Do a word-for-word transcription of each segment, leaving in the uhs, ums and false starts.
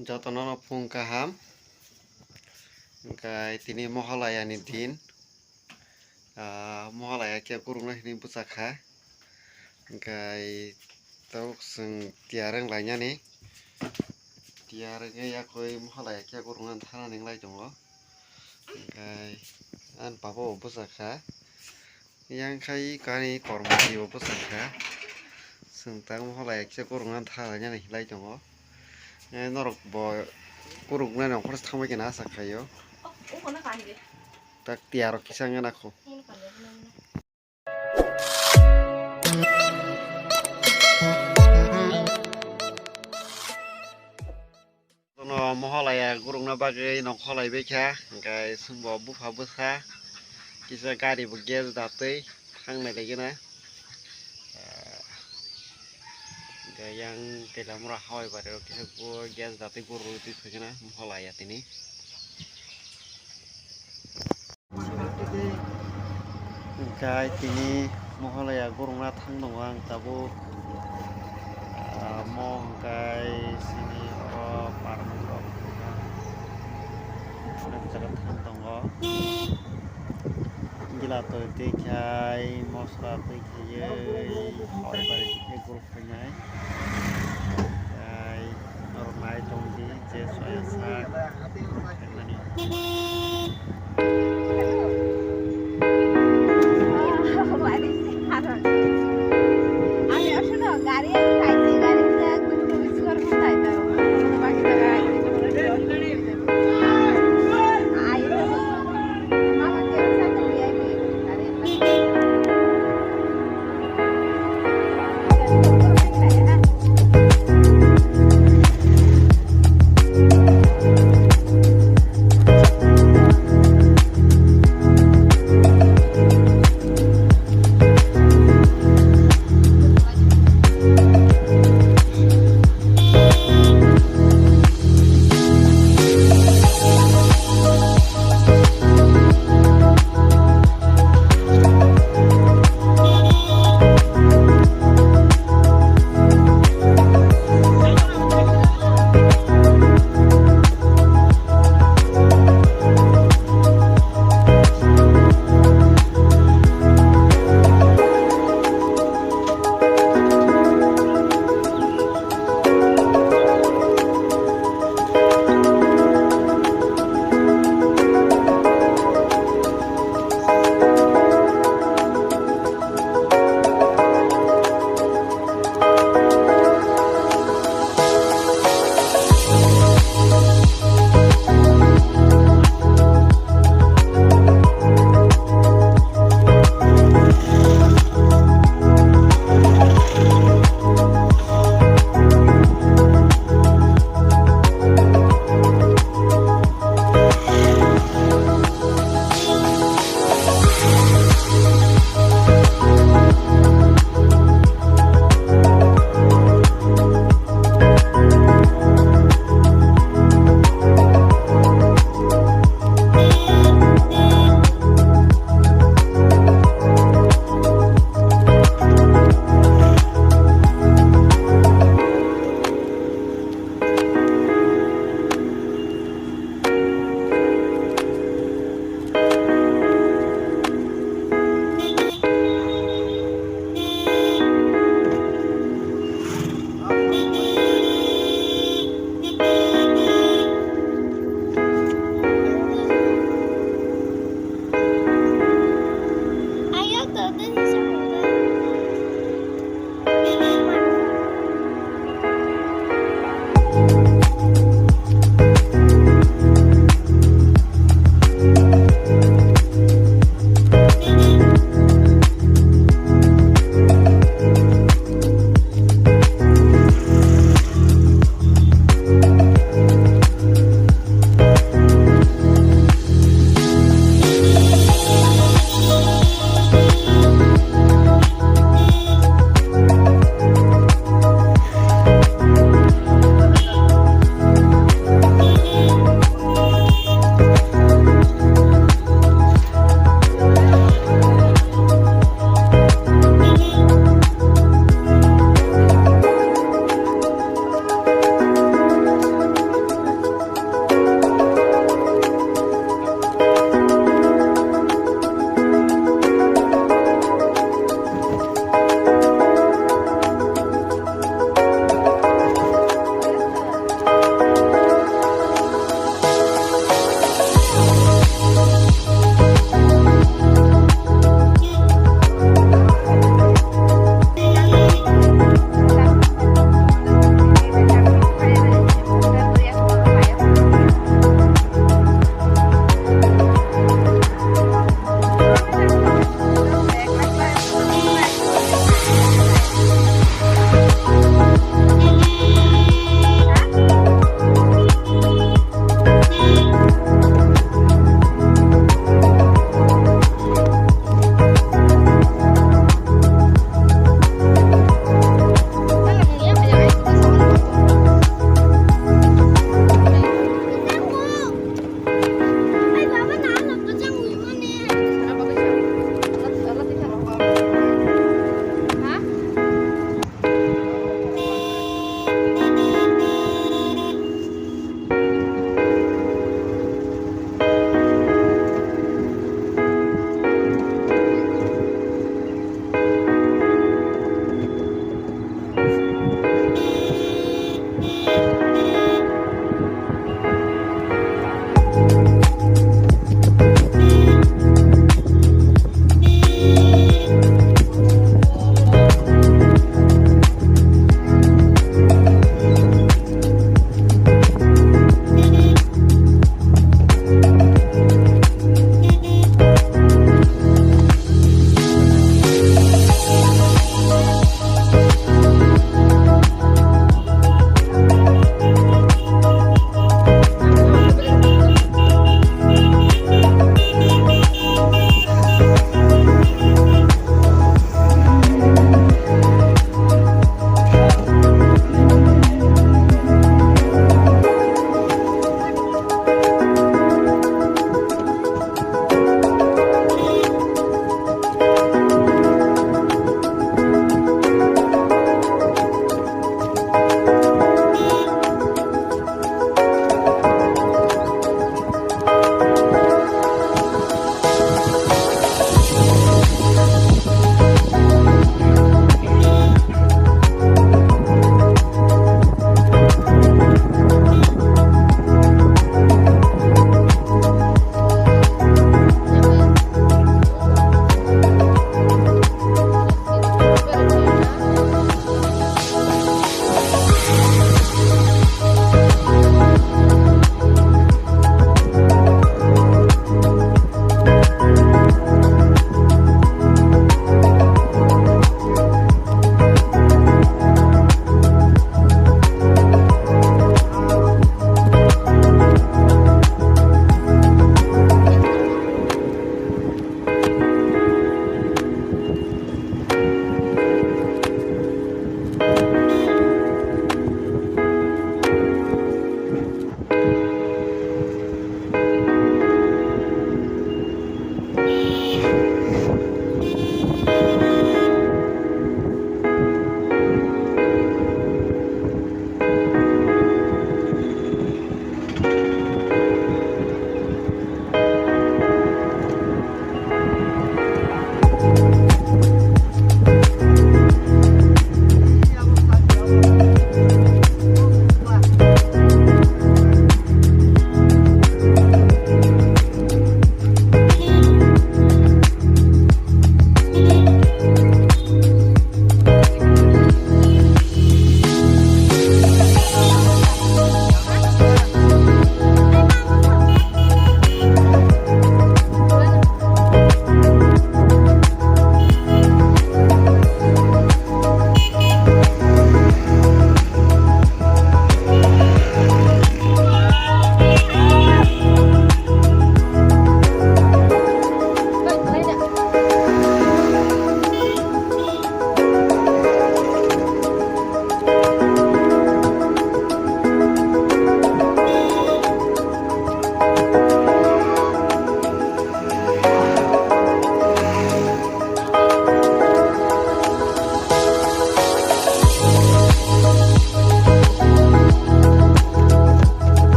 Jotono no phung kaham. Hwnkhe tini Mohalaya ni din. Ah, Mohalaya khe gurukna hinwi bwchakha. Hwnkhe tabuk chwng tiyar wng lainani. Tiyar wngwi yakwi Mohalaya khe gurukna thanani wng lai tongo. Hwnkhe ani papa bo bwchakha. Yang khai kani kormo twi bo bwsang kha. Chwng tang Mohalaya kisa gurukna tha lainani hinlai tongo. Eh, norok bo guruknani ongkhorsa thangbai khe na asa khaio. Tak tiyarok kisa wngya na kho. Bono Mohalaya gurukna bagwi nongkhor laibaikha, hwnkhe chwngbo bupha bwsa kisa gari bo gas datwi thangnai laigena. Hwnkhe yang Teliamura hawai bari o kisa bo gas datwi gurui twi phaikhe na Mohalaya tini. Hwnkhe tini Mohalaya gurukna thang tongo ang tabuk. Ah, mo hwnkhe chini oro parmung rok wngkha. Onek jaga thang tongo. Gila twi twi khai, mosla twi khaiwi, hawai bari twi khai guruk phainai. Tei norok nai tong di je soya sak khaimani.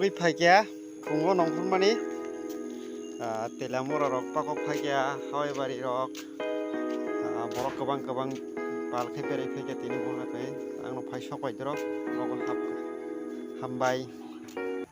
Twi phaikya phungo nongkhormani, ah, Telamura rok pakok phaikya, Hawai bari rok, ah, borok kwbang kwbang pal khe berai phaikya tini bo hai phai. Ang no phai sok bai doro, nogo hap-, hambai.